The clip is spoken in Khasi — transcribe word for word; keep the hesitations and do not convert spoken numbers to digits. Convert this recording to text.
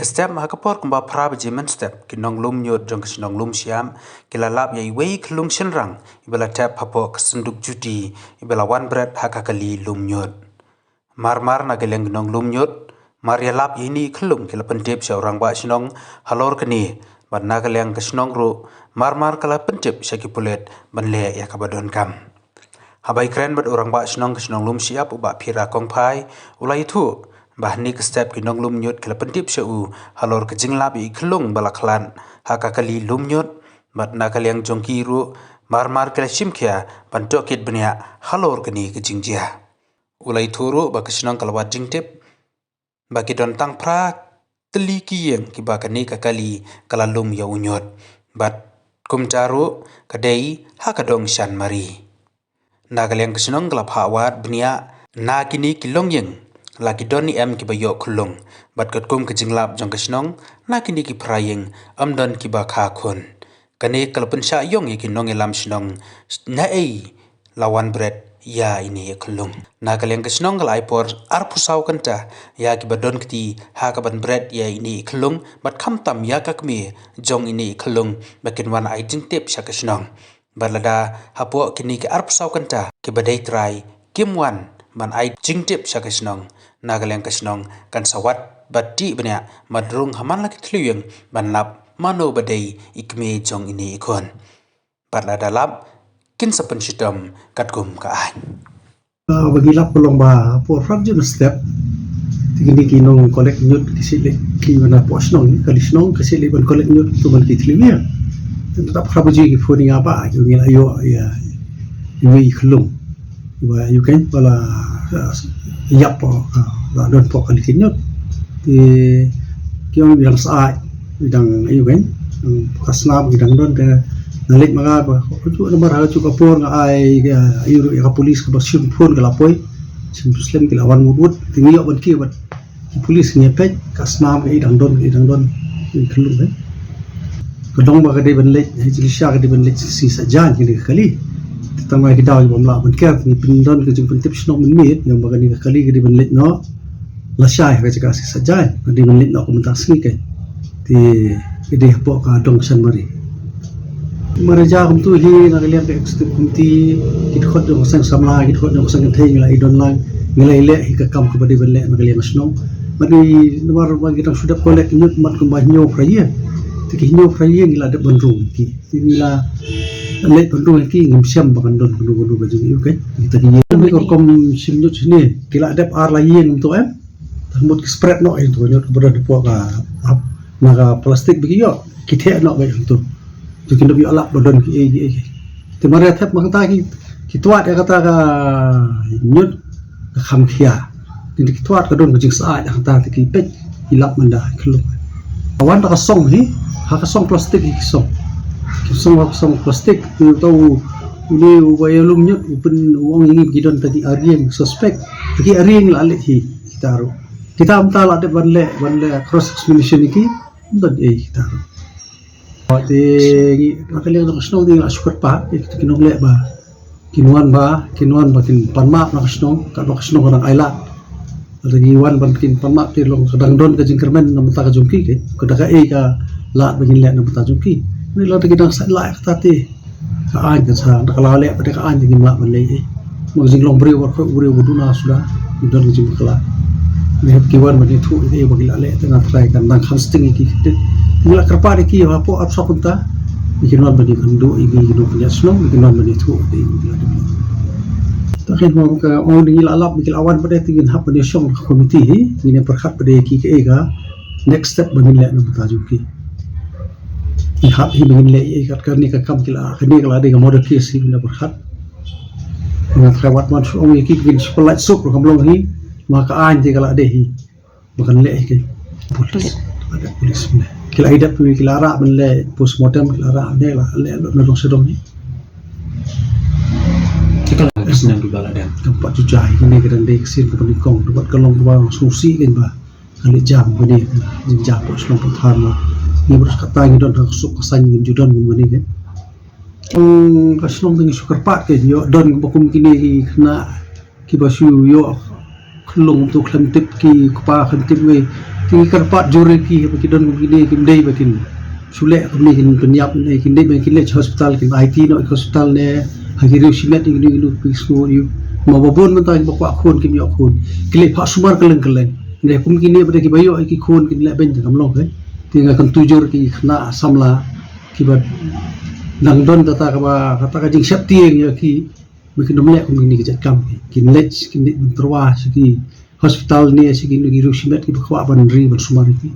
Step ha ka por kumba phra baje mynstep, ki nonglum ñiut jong ka shnong Lumshiap ki la lap ïa iwei i khyllung shynrang iba la thep hapoh ka synduk juti iba la wan bret ha ka kali lum ñiut. Mar mar na ka liang ki nonglum ñiut, mar ïalap ïa ine i khyllung ki la pyntip sha u rangbah shnong halor kane, bad na ka liang ka shnong ruh, mar mar ka la pyntip sha ki pulit ban leh ïa kaba donkam. Haba ïakren bad u rangbah shnong ka shnong Lumshiap, u Bah Phira Kongphai, u la ïathuh ba ha kane ka step ki nonglum ñiut ki la pyntip sha u halor ka jinglap ïa i khyllung ba la khlad ha ka kali lum ñiut, bad na ka liang jong ki ruh, mar mar ki la shim khia ban tohkit bniah halor kane ka jingjia. U la ïathuh ruh ba ka shnong ka la wad jingtip ba ki don tang phra tylli ki ïing kiba kane ka kali ka la lum ïa u ñiut, bad kumta ruh ka dei ha ka dong Shan Mari. Na ka liang ka shnong ka la phah wad bniah na kine ki longïing, la ki don ne em kiba ïoh khyllung, bad katkum ka jinglap jong ka shnong, na kine ki phra ïing ym don kiba kha khun. Kane ka la pynshah ïong ïa ki nongïalam shnong, naei la wan bret ïa ine i khyllung. Na ka liang ka shnong ka la ai por arphew saw kynta ïa kiba don kti ha kaban bret ïa ine i khyllung, bad khamtam ïa ka kmie jong ine i khyllung ba kin wan ai jingtip sha ka shnong. Bad lada hapoh kine ki arphew saw kynta kiba dei trai kim wan ban ai jingtip sha ka shnong, na ka liang ka shnong kan sa wad bad tih bniah ban rung ha man la ki thliew ïing ban lap mano ba dei i kmie jong ine i khun. Bad lada lap, kin sa pynshitom katkum ka aiñ. Ah, ba ngi lap ka long ba hapoh phra baje mynstep, te kine ki nong collect ñiut ki shu leit, ki wan hapoh shnong, kali shnong ki shu leit ban collect ñiut, to ban ki thliew ïing. Te tap phra baje ki phone ïa nga ba ngi la ïoh ïa iwei i khyllung. Ba ïoh kein ba la, ah, ïap, ah, la don hapoh kali ki ñiut. Te ki ong ba dang sa ai, ba dang ïoh kein, ka snam ba dang don. Te nga leit ma nga ba, ha kajuh namar ha kajuh ka por nga ai, ah, ïa ka police kaba shim phone ka la poi. Shim tu slem ki la wan mut mut. Te ngi ïoh ban kiew bad ki police, ngi peit ka snam ka i dang don, ka i dang don, i khyllung, eh. Ka dong ba ka dei ban leit ha Jilisha, ka dei ban leit Sisajan, kane ka kali. Te tang ba ki daw ba ym lah ban ker, ngi pyndon ka jingpyntip shnong mynmiet ïa ba kane ka kali ka dei ban leit noh lashai ha ka jaka Sisajan, ka dei ban leit noh ka mynta ka sngi kein. Te ka dei hapoh ka dong Shan Mari. Mar ja kumtu hi, na ka liang ka executive committee, ki dkhot jong ka seng samla, ki dkhot jong ka seng kynthei, ngi la ïadon lang, ngi la ïaleh hi ka kam kaba dei ban leh na ka liang ka shnong. Bad ngi, namar ba ngi dang shu dep collect ñiut mat kumba hynñiew phra ïing. Te ki hynñiew phra ïing ngi la dep ban rung ki. Te ngi la leit ban rung ki, ngim shem ba kan don kano kano ka jingïoh kein. Kita ki ïing, ngi ka rukom shim ñiut shane, ki la dep ar lai ïing kumtu em. Tang mut ki spread noh ïa tu ñiut kaba don hapoh ka, hap, na ka plastik ba ki ïoh, ki theh noh beit hangtu. Tu ki nop ïoh lap ba don kiei kiei. Te mar ïa thep ma kata ki, ki twad ïa kata ka ñiut ka kham khia. Te ki twad ka don ka jingsyaid ïa kata te ki peit ki lap mynda khyllung. Wan da ka song hi, ha ka song plastik hi ki song. Ki song ha ka song plastik, te uta u, une uba ïalum ñiut u pyn, u ong ïa ngi ba ki don tang ki ar ïing suspect. Te ki ar ïing la leit hi kita ruh. Kita mynta la dep ban leh, ban leh cross examination ïa ki, ym don ei kita ruh. Te ngi, na ka liang jong ka shnong te ngi la shu kyrpad ïa kita ki nongleh ba kin wan ba, kin wan ba kin pan map na ka shnong, katba ka shnong ka dang ailad. Lada ki wan ban kin pan map te long ka dang don ka jingkyrmen na bynta ka jong ki, ka, ka da kaei ka lad ba ngin leh na bynta jong ki. Hynrei lada ki dang sait lad ïa kata te ka aiñ kan sa, da ka la leh pat ka aiñ te ngim lah ban leh ei. Mo ka jinglong briew baroh, briew ba duna suda, ngi don ka jingpakla. Ngi hap ki wan ban ïathuh ïa kaei ba ki la leh, te nga trai kan dang kham sting ïa ki. Ngi la kyrpad ïa ki hapoh arphew saw kynta, ba kin wan ban ïakynduh ïa ki, ki nongpynïaid shnong, ba kin wan ban ïathuh ïa ki ba ki la dep leh. Te kein mo ka ong ngi la lap, ba ki la wan pat te ngin hap ban ïashong ka committee hi, ngin ïa pyrkhat pat ïa ki kaei ka next step ba ngin leh na bynta jong ki. Ngi hap hi ba ngin leh ïa kat kane ka kam ki la, kane ka la dei ka murder case hi, ngin ïa pyrkhat. Nga trai wat wan shu ong ïa ki, ngin shu pynlait suk ruh kam long hi, ma ka aiñ te ka la dei hi. Ba kan leh hi kein. Police. Ada police mynne. Ki la ïadep, ki la rah ban leh postmortem, ki la rah mynne, la leh lut na dong sha dong hi. Te ka la ka snem ki ba la dep. Kam pat ju jai, kane ka dang dei ka sien kaba nyngkong, ruh bad ka long kaba sngewsih kein ba ka leit jam kane, ka jingjia hapoh shnong hapoh thaiñ mo. Ngi baroh kata ngi don ha ka suk ka saiñ, ngim ju don kumne kein. Ong ka shnong te ngi shu kyrpad kein, ïoh don ba kum kine ki khynnah kiba shu ïoh khyllung tu khlem tip ki kpa khlem tip wei, Ki kyrpad jur ïa ki ba ki don kum kine kim dei ba kin shu leh kumne kin pynïap ne kin dei ba kin leit hospital kin aiti noh hospital ne ha ki riew shimet ïa kine kine ki sngew ïa ma ba bun mynta ki ba kwah khun kim ïoh khun ki leit phah sumar kylleng kylleng ne kum kine ba dei ki ba ïoh ïa ki khun kin leh beiñ te kam long ke. Te nga kyntu jur ki khynnah samla ki ba dang don kata ka ba kata ka jingsheptieng ïa ki ba kin ym leh kum kine ki jait kam ki kin leit kin leit ban tyrwa sha ki hospital ne sha kine ki riew shimet ki ba kwah ban ri ban sumar ïa ki.